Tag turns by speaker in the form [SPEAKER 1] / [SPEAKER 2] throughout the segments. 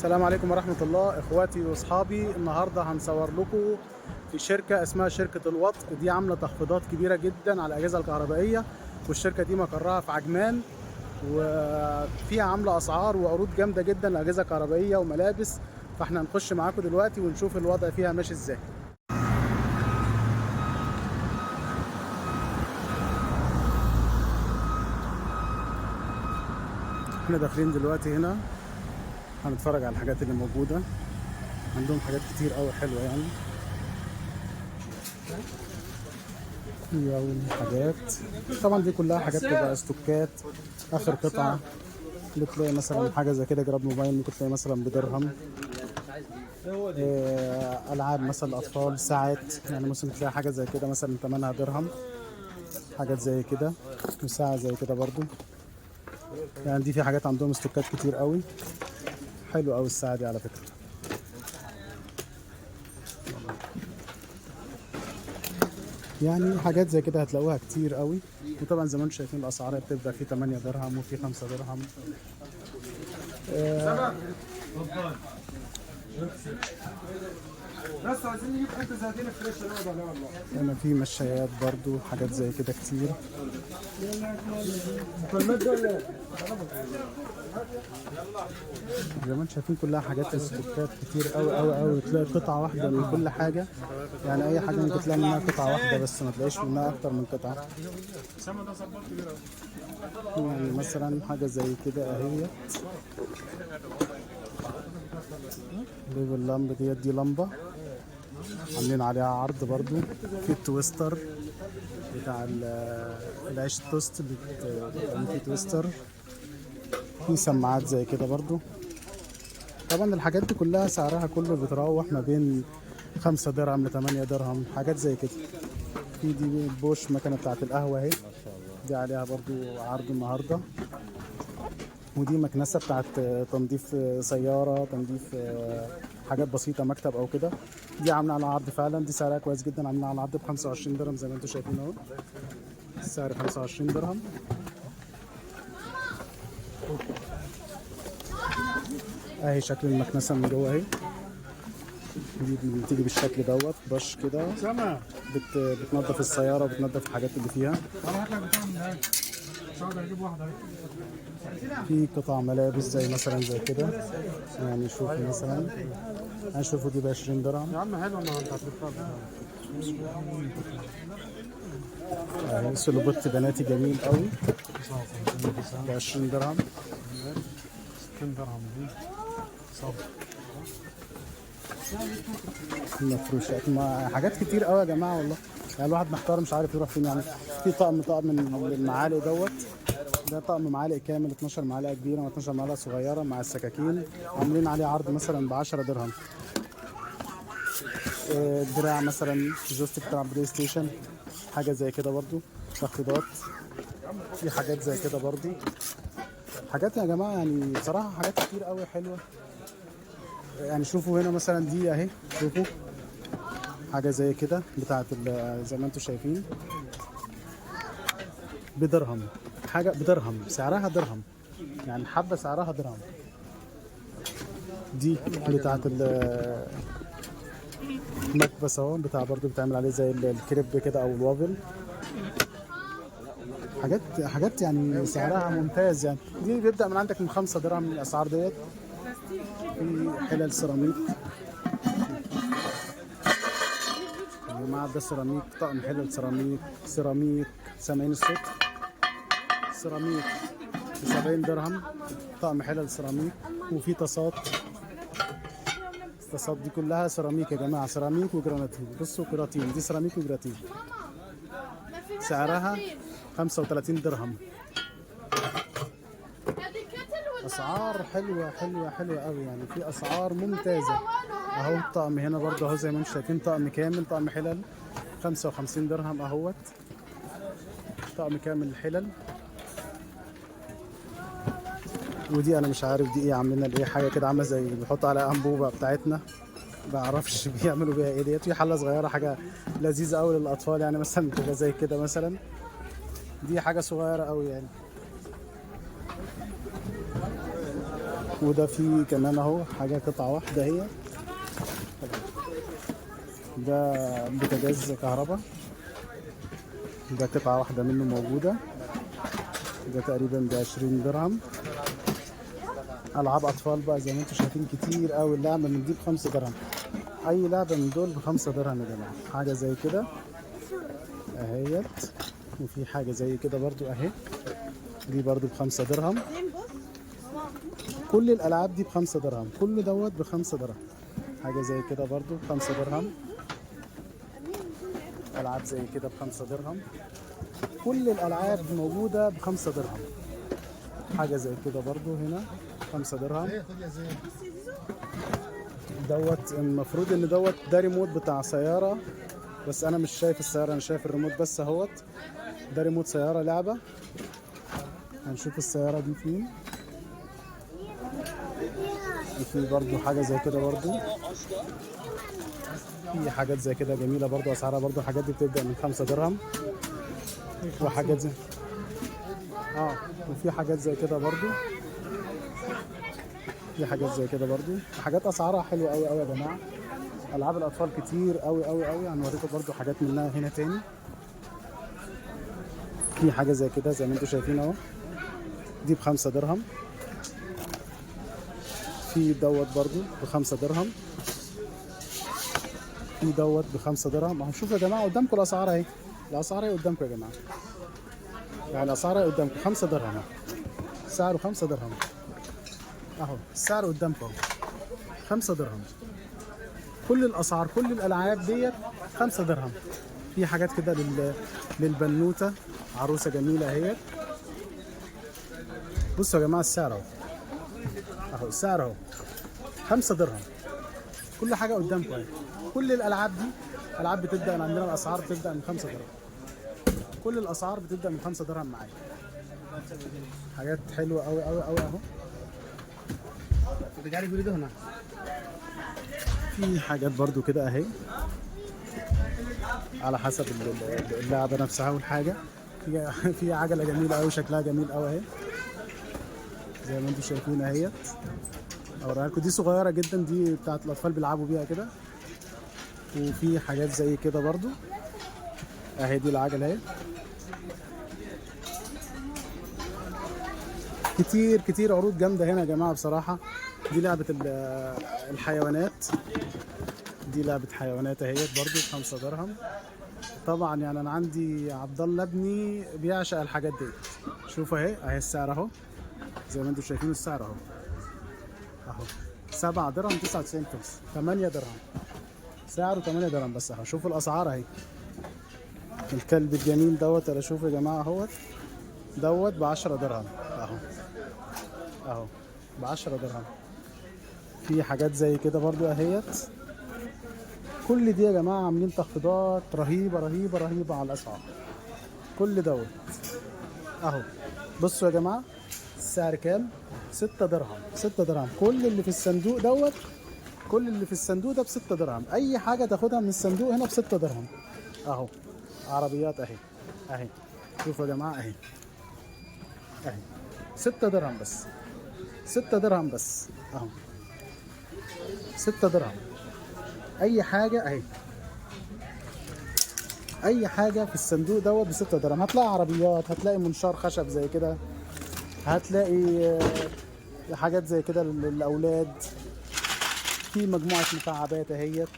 [SPEAKER 1] السلام عليكم ورحمة الله اخواتي واصحابي. النهاردة هنصور لكم في شركة اسمها شركة الوطء. دي عاملة تخفيضات كبيرة جدا على الأجهزة الكهربائية، والشركة دي مقرها في عجمان، وفيها عاملة أسعار وعروض جامدة جدا للأجهزة الكهربائية وملابس. فاحنا هنخش معاكم دلوقتي ونشوف الوضع فيها ماشي ازاي. احنا داخلين دلوقتي هنا هنتفرج على الحاجات اللي موجودة عندهم. حاجات كتير قوي حلوة يعني. في أول حاجات طبعا دي كلها حاجات تبقى استوكات آخر قطعة. بتلاقي مثلا حاجة زي كده جراب موبايل ممكن تلاقي مثلا بدرهم. ألعاب مثلا الأطفال، ساعات يعني ممكن تلاقي حاجة زي كده مثلا تمنها درهم، حاجات زي كده، وساعة زي كده برضو. يعني دي في حاجات عندهم استوكات كتير قوي حلو قوي. الساعة دي على فكرة يعني حاجات زي كده هتلاقوها كتير قوي. وطبعا زي ما انتم شايفين الاسعار بتبدا في 8 درهم وفي 5 درهم.
[SPEAKER 2] بس عايزين نجيب حتة زي دي fresh نقعد عليها والله.
[SPEAKER 1] هنا في مشايات برضو حاجات زي كده كتير.
[SPEAKER 2] مكالمات دي ولا ايه؟
[SPEAKER 1] زي ما انتم شايفين كلها حاجات استوكات كتير قوي قوي قوي. تلاقي قطعه واحدة من كل حاجة، يعني اي حاجة ممكن تلاقي منها قطعه واحدة بس، ما تلاقيش منها اكتر من قطعه. يعني مثلا حاجة زي كده اهي، ليفل لامب ديت، دي لمبة عاملين عليها عرض برضو. في ال toaster بتاع العيش التوست، بتعمل فيه toaster. في سماعات زي كده برضو. طبعا الحاجات دي كلها سعرها كله بيتراوح ما بين 5 درهم ل 8 درهم، حاجات زي كده. في دي بوش مكنة بتاعت القهوة اهي، دي عليها برضو عرض النهاردة. ودي مكنسة بتاعت تنظيف سيارة، تنظيف حاجات بسيطة، مكتب أو كده. دي عاملة على عرض فعلا، دي سعرها كويس جدا، عاملة على عرض ب 25 درهم زي ما انتم شايفين اهو، السعر 25 درهم. اهي شكل المكنسة من جوه اهي، دي بتيجي بالشكل دوت بش كده،
[SPEAKER 2] سما
[SPEAKER 1] بتنظف السيارة وبتنظف الحاجات اللي فيها.
[SPEAKER 2] انا هات لك بتاع من هناك. مش هقدر اجيب واحدة اهي.
[SPEAKER 1] في قطع ملابس زي مثلا زي كده، يعني شوفوا مثلا، هنشوفوا دي ب 20 درهم.
[SPEAKER 2] يا عم حلوة، ما انت هتلفها.
[SPEAKER 1] اهي سلوبوت بناتي جميل قوي ب 20 درهم.
[SPEAKER 2] 60 درهم دي. صب
[SPEAKER 1] مفروشات، ما حاجات كتير قوي يا جماعة والله، يعني الواحد محتار مش عارف يروح فين. يعني في طقم من المعالق دوت، ده طقم معالق كامل 12 معلقه كبيرة و12 معلقه صغيرة مع السكاكين، عاملين عليه عرض مثلا ب 10 درهم. دراع مثلا joystick بتاع بلاي ستيشن، حاجة زي كده برضو تخفيضات. في حاجات زي كده برضو، حاجات يا جماعة يعني بصراحة حاجات كتير قوي حلوة. يعني شوفوا هنا مثلا دي اهي، شوفوا حاجة زي كده بتاعت زي ما انتم شايفين بدرهم، حاجة بدرهم سعرها درهم، يعني حبه سعرها درهم. دي بتاعت المكبس اهو، بتاع برضو بتعمل عليه زي الكريب كده او الوافل. حاجات يعني سعرها ممتاز. يعني دي بيبدأ من عندك من 5 درهم الاسعار ديت. في حلل سيراميك يا جماعة، ده سيراميك، طقم حلل سيراميك، سيراميك سامعين الصوت؟ سيراميك ب 70 درهم، طقم حلل سيراميك. وفي طاسات، الطاسات دي كلها سيراميك يا جماعة، سيراميك وجراناتين. بصوا جراتين، دي سيراميك وجراتين، سعرها 35 درهم. اسعار حلوة حلوة حلوة قوي، يعني في اسعار ممتازة. اهو الطقم هنا برضه اهو زي ما انتم شايفين، طقم كامل، طقم حلل 55 درهم اهوت، طقم كامل الحلل. ودي انا مش عارف دي ايه، عاملينها لايه، حاجة كده عامله زي بيحطوا عليها انبوبة بتاعتنا، ما اعرفش بيعملوا بيها ايه ديت. في حله صغيرة، حاجة لذيذة قوي للاطفال، يعني مثلا تبقى زي كده مثلا، دي حاجة صغيرة قوي يعني. وده فيه كمان اهو حاجة قطعه واحدة هي. ده بوتاجاز كهرباء، ده قطعه واحدة منه موجودة، ده تقريبا ب20 درهم. العاب اطفال بقى زي ما انتم شايفين كتير قوي. اللعبة من دي ب5 درهم، اي لعبه من دول ب5 درهم يا جماعة. حاجة زي كده اهيت، وفي حاجة زي كده برضو اهي، دي برضو ب5 درهم. كل الالعاب دي ب5 درهم، كل دوت ب5 درهم. حاجة زي كده برضو ب5 درهم، العاب زي كده ب5 درهم. كل الالعاب موجودة ب5 درهم. حاجة زي كده برضو هنا 5 درهم. دوت المفروض ان دوت ده ريموت بتاع سيارة، بس انا مش شايف السيارة، انا شايف الريموت بس اهوت. ده ريموت سيارة لعبه. هنشوف السيارة دي فين. وفي برضو حاجة زي كده برضو، في حاجات زي كده جميلة برضو، اسعارها برضو الحاجات دي بتبدا من 5 درهم. وحاجات زي وفي حاجات زي كده برضو، في حاجات زي كده برضو، حاجات اسعارها حلوة قوي قوي يا جماعة. العاب الاطفال كتير قوي قوي قوي، هنوريكم برضو حاجات منها هنا تاني. في حاجة زي كده زي ما انتم شايفين اهو، دي ب5 درهم. في دوت برضو ب5 درهم، في دوت ب5 درهم. اهو شوفوا يا جماعة قدامكم الاسعار اهي، الاسعار اهي قدامكم يا جماعة، يعني الاسعار اهي قدامكم 5 درهم اهو، سعره 5 درهم اهو، السعر قدامكم اهو 5 درهم. كل الاسعار، كل الالعاب ديت 5 درهم. في حاجات كده للبنوته، عروسه جميلة اهيت. بصوا يا جماعة السعر اهو، اهو السعر اهو 5 درهم. كل حاجة قدامكم اهي، كل الالعاب دي العاب بتبدا من عندنا، الاسعار بتبدا من 5 درهم، كل الاسعار بتبدا من 5 درهم معايا. حاجات حلوة قوي قوي قوي اهو. في حاجات برضو كده اهي على حسب اللعبة نفسها والحاجة. في عجله جميلة قوي، شكلها جميل قوي اهي زي ما انتم شايفين اهيت. اوريها لكم، دي صغيرة جدا، دي بتاعت الاطفال بيلعبوا بيها كده. وفي حاجات زي كده برضو اهي، دي العجلة اهي. كتير كتير عروض جامدة هنا يا جماعة بصراحة. دي لعبه الحيوانات، دي لعبه حيوانات اهيت برضو ب5 درهم. طبعا يعني انا عندي عبد الله ابني بيعشق الحاجات دي. شوفوا اهي، اهي السعر اهو زي ما انتم شايفين، السعر اهو اهو 7 درهم 99 فلس، 8 درهم، سعره 8 درهم بس اهو. شوفوا الاسعار اهي. الكلب الجميل دوت، انا شوفوا يا جماعة اهوت، دوت ب10 درهم اهو، اهو ب10 درهم. في حاجات زي كده برضو اهيت. كل دي يا جماعة عاملين تخفيضات رهيبة رهيبة رهيبة على الاسعار. كل دوت اهو. بصوا يا جماعة السعر كام؟ 6 درهم، 6 درهم. كل اللي في الصندوق دوت، كل اللي في الصندوق ده ب6 درهم. اي حاجة تاخدها من الصندوق هنا ب6 درهم اهو. عربيات اهي اهي، شوفوا يا جماعة اهي اهي، 6 درهم بس، 6 درهم بس اهو، 6 درهم. اي حاجة اهي، اي حاجة في الصندوق دوت ب6 درهم. هتلاقي عربيات، هتلاقي منشار خشب زي كده، هتلاقي حاجات زي كده للاولاد. في مجموعة مكعبات اهيت،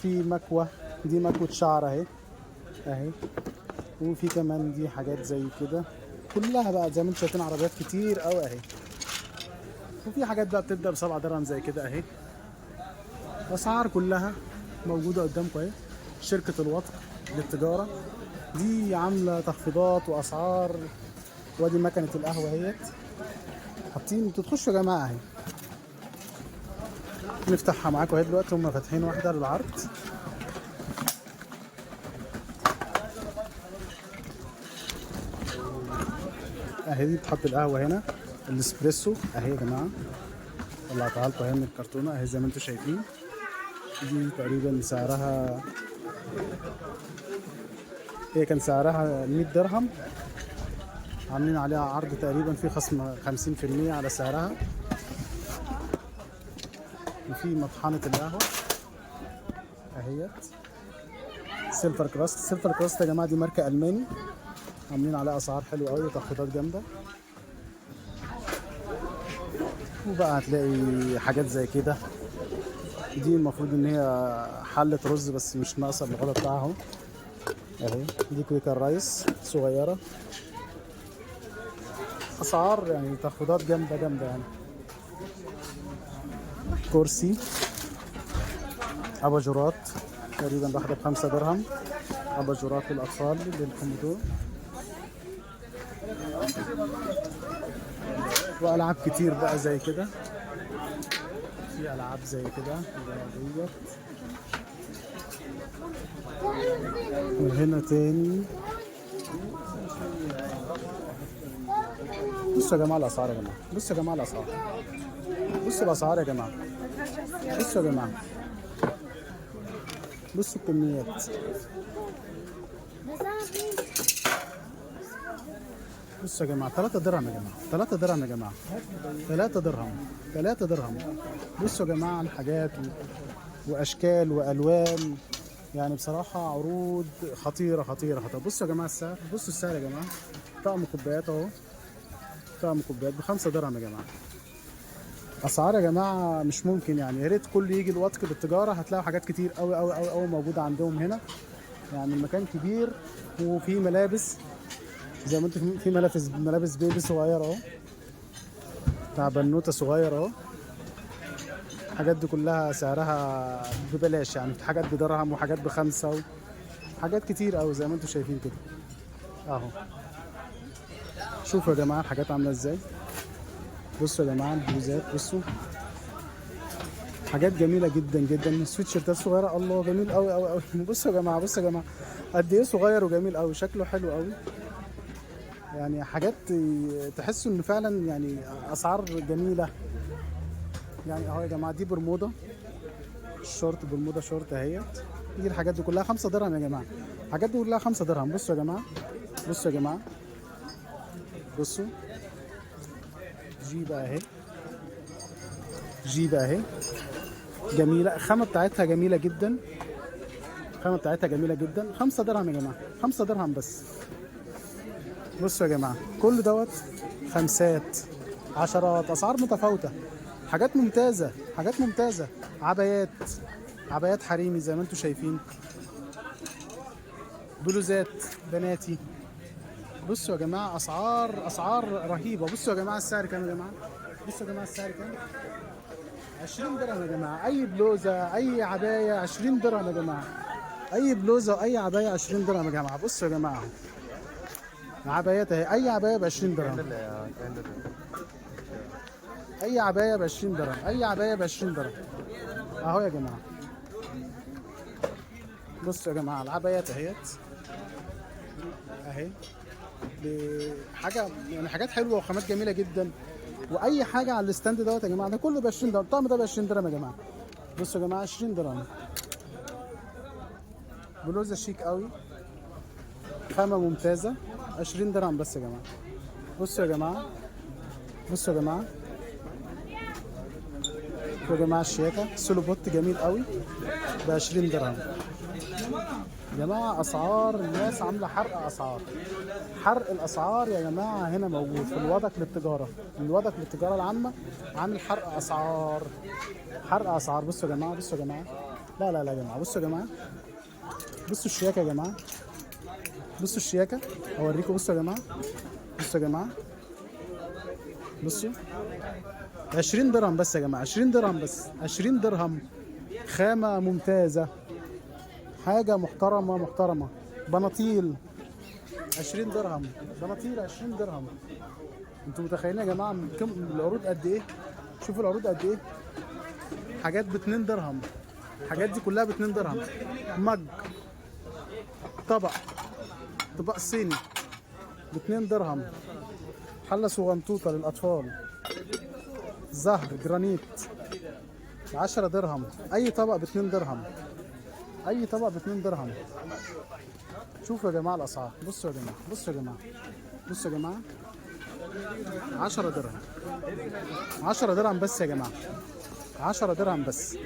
[SPEAKER 1] في مكوة، دي مكوة شعر اهي اهي. وفي كمان دي حاجات زي كده. كلها بقى زي ما انتم شايفين عربيات كتير قوي اهي. وفي حاجات بقى بتبدا ب7 درهم زي كده اهي. الاسعار كلها موجودة قدامكم اهي. شركة الوطن للتجارة دي عامله تخفيضات واسعار. وادي مكنه القهوة اهيت، حاطين، انتوا تخشوا يا جماعة اهي، نفتحها معاكم اهي دلوقتي. هم فاتحين واحدة للعرض. اهي دي بتحط القهوة هنا، الاسبريسو اهي يا جماعة، طلعتها لكم اهي من الكرتونه اهي زي ما انتم شايفين. دي تقريبا سعرها، هي كان سعرها 100 درهم، عاملين عليها عرض تقريبا في خصم 50% على سعرها. وفي مطحنة القهوة اهيت، سيلفر كراست. سيلفر كراست يا جماعة دي ماركة ألماني، عاملين عليها أسعار حلوة أوي وتخفيضات جامدة. وبقى هتلاقي حاجات زي كده. دي المفروض إن هي حلة رز بس مش ناقصة الغطا بتاعها اهو. اهي دي كويكر رايس صغيرة. أسعار يعني تخفيضات جامدة جامدة يعني. كرسي أباجورات تقريبا واحدة ب5 درهم، أباجورات للأطفال للكومودو. وألعاب كتير بقى زي كده، في ألعاب زي كده ديت. وهنا تاني بصوا يا جماعة الأسعار يا جماعة، بصوا يا جماعة الأسعار، بصوا الأسعار يا جماعة، بصوا يا جماعة، بصوا الكميات. بصوا يا جماعة 3 درهم يا جماعة، 3 درهم يا جماعة، 3 درهم، 3 درهم. بصوا يا جماعة الحاجات وأشكال وألوان، يعني بصراحة عروض خطيرة خطيرة خطيرة. بصوا يا جماعة السعر، بصوا السعر يا جماعة. طقم كوبايات أهو، طقم كوبايات ب5 درهم يا جماعة. أسعار يا جماعة مش ممكن يعني. يا ريت كل يجي الوتق بالتجارة، هتلاقوا حاجات كتير أوي أوي أوي أوي موجودة عندهم هنا. يعني المكان كبير وفيه ملابس زي ما انتم، في ملابس بيبي صغير اهو، بتاع بنوته صغير اهو. الحاجات دي كلها سعرها ببلاش يعني، في حاجات بدرهم وحاجات ب5 وحاجات كتير قوي زي ما انتم شايفين كده اهو. شوفوا يا جماعة الحاجات عامله ازاي. بصوا يا جماعة البلوزات، بصوا حاجات جميلة جدا جدا. السويتشيرتات صغيرة، الله جميل قوي قوي قوي. بصوا يا جماعة، بصوا يا جماعة قد ايه صغير وجميل قوي، شكله حلو قوي. يعني حاجات تحسوا ان فعلا يعني اسعار جميلة يعني. اهو يا جماعة دي برمودا شورت، برمودا شورت اهيت. دي الحاجات دي كلها 5 درهم يا جماعة، الحاجات دي كلها 5 درهم. بصوا يا جماعة، بصوا يا جماعة، بصوا جيبه اهي، جيبه اهي جميلة، الخامة بتاعتها جميلة جدا، الخامة بتاعتها جميلة جدا. 5 درهم يا جماعة، 5 درهم بس. بصوا يا جماعة كل دوت خمسات، عشرات، اسعار متفاوتة، حاجات ممتازة، حاجات ممتازة. عبايات، عبايات حريمي زي ما انتم شايفين، بلوزات بناتي. بصوا يا جماعة اسعار، اسعار رهيبة. بصوا يا جماعة السعر كام يا جماعة، بصوا يا جماعة السعر كام، 20 درهم يا جماعة. اي بلوزة، اي عباية 20 درهم يا جماعة، اي بلوزة واي عباية 20 درهم يا جماعة. بصوا يا جماعة عبايات اهي، اي عباية ب 20 درهم، اي عباية ب 20 درهم، اي عباية ب 20 درهم اهو يا جماعة. بصوا يا جماعة العبايات اهيت اهي، حاجة يعني حاجات حلوة وخامات جميلة جدا. واي حاجة على ال stand دوت يا جماعة ده كله ب 20 درهم، الطقم ده ب 20 درهم يا جماعة. بصوا يا جماعة 20 درهم. بلوزة شيك قوي، خامة ممتازة، 20 درهم بس يا جماعة. بصوا يا جماعة، بصوا يا جماعة، بصوا يا جماعة الشياكه، سولو بوت جميل قوي ب 20 درهم يا جماعة. اسعار الناس عامله حرق اسعار، حرق الاسعار يا جماعة هنا موجود في الوضك للتجارة، الوضك للتجارة العامة عامل حرق اسعار، حرق اسعار. بصوا يا جماعة، بصوا يا جماعة، لا لا لا يا جماعة، بصوا يا جماعة، بصوا الشياكه يا جماعة، بصوا الشياكه اوريكم. بصوا يا جماعة، بصوا يا جماعة، بصوا 20 درهم بس يا جماعة، 20 درهم بس، 20 درهم، خامة ممتازة، حاجة محترمه محترمه. بناطيل 20 درهم، بناطيل 20 درهم. انتوا متخيلين يا جماعة كم العروض قد ايه؟ شوفوا العروض قد ايه. حاجات ب 2 درهم، الحاجات دي كلها ب 2 درهم. مج، طبق، طبق صيني ب 2 درهم، حله صغنطوطه للاطفال، زهر جرانيت 10 درهم، اي طبق ب 2 درهم، اي طبق ب 2 درهم. شوفوا يا جماعة الاسعار، بصوا يا جماعة، بصوا يا جماعة، بصوا يا جماعة، 10 درهم، 10 درهم بس يا جماعة، 10 درهم بس.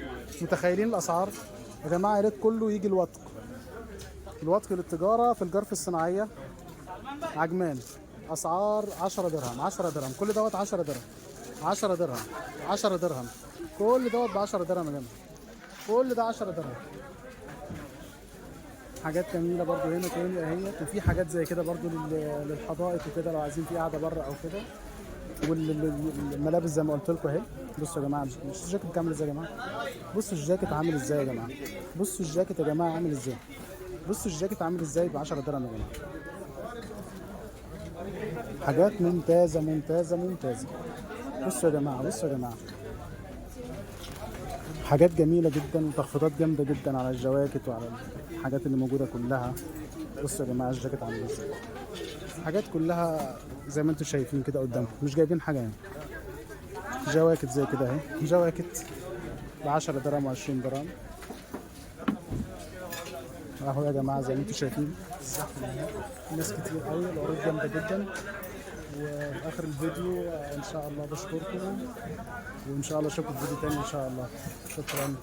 [SPEAKER 1] متخيلين الاسعار يا جماعة؟ يا ريت كله يجي الوتق، الوتق للتجارة في الجرف الصناعية عجمان. اسعار 10 درهم، 10 درهم، كل دوت 10 درهم، 10 درهم، 10 درهم، كل دوت ب 10 درهم يا جماعة، كل ده 10 درهم. حاجات جميلة برضو هنا تاني اهي، وفي حاجات زي كده برضو للحدائق وكده، لو عايزين في قاعدة بره او كده. والملابس زي ما قلت لكم اهي. بصوا يا جماعة، مش الجاكيت عامل ازاي يا جماعة؟ بصوا الجاكيت عامل ازاي يا جماعة؟ بصوا الجاكيت يا جماعة عامل ازاي؟ بصوا الجاكيت عامل ازاي ب 10 درهم يا جماعة. حاجات ممتازة ممتازة ممتازة. بصوا يا جماعة، بصوا يا جماعة، حاجات جميلة جدا وتخفيضات جامدة جدا على الجواكت وعلى الحاجات اللي موجودة كلها. بصوا يا جماعة الجاكيت عامل ازاي، حاجات كلها زي ما انتم شايفين كده قدامكم، مش جايبين حاجة يعني. جواكت زي كده اهي، جواكت ب 10 درهم و20 درهم اهو يا جماعة. زي ما انتم شايفين الزحمة اهي، ناس كتير قوي، العروض جامدة جدا. وفي اخر الفيديو ان شاء الله بشكركم، وان شاء الله اشوفكم في فيديو تاني ان شاء الله. شكرا.